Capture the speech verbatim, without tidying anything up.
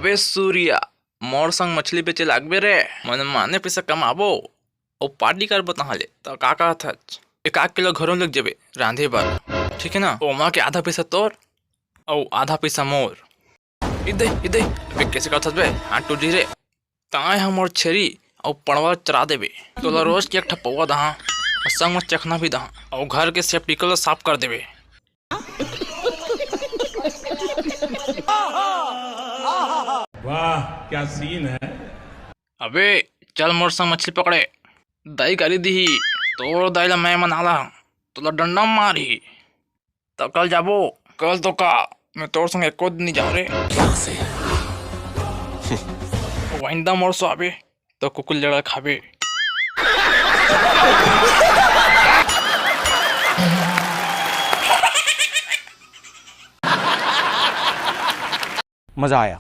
बे सूर्या, मोर संग मछली बेचे लागबे रे, मनमाने पइसा कमाबो। अउ पार्टी करबो तहाँ ले, त का कहत हच? एक आध किलो घरों लेग जेबे रांधे बर, ठीक है ना? ओमा के आधा पइसा तोर अउ आधा पइसा मोर। इदे, इदे, अबे कइसे करत हच बे? हाथ टूट जही रे। ताय ह मोर छेरी अउ पड़वा चरा देबे। तोला रोज के एक ठा पौवा दहा, अउ संग म चखना भी दहा, अउ घर के सेप्टिको ल साफ कर देबे। वाह, क्या सीन है। अबे, चल मोर संग मछली पकड़े। दाई गारी दिही, तोर दाई ला मैं मना ला, तोला डंडा मारही। त कल जाबो? कल तो का, मैं तोर संग एको दिन नइ जाओं रे। आइंदा मोर सो आबे, त कुकुर लड़ा खाबे। मजा आया।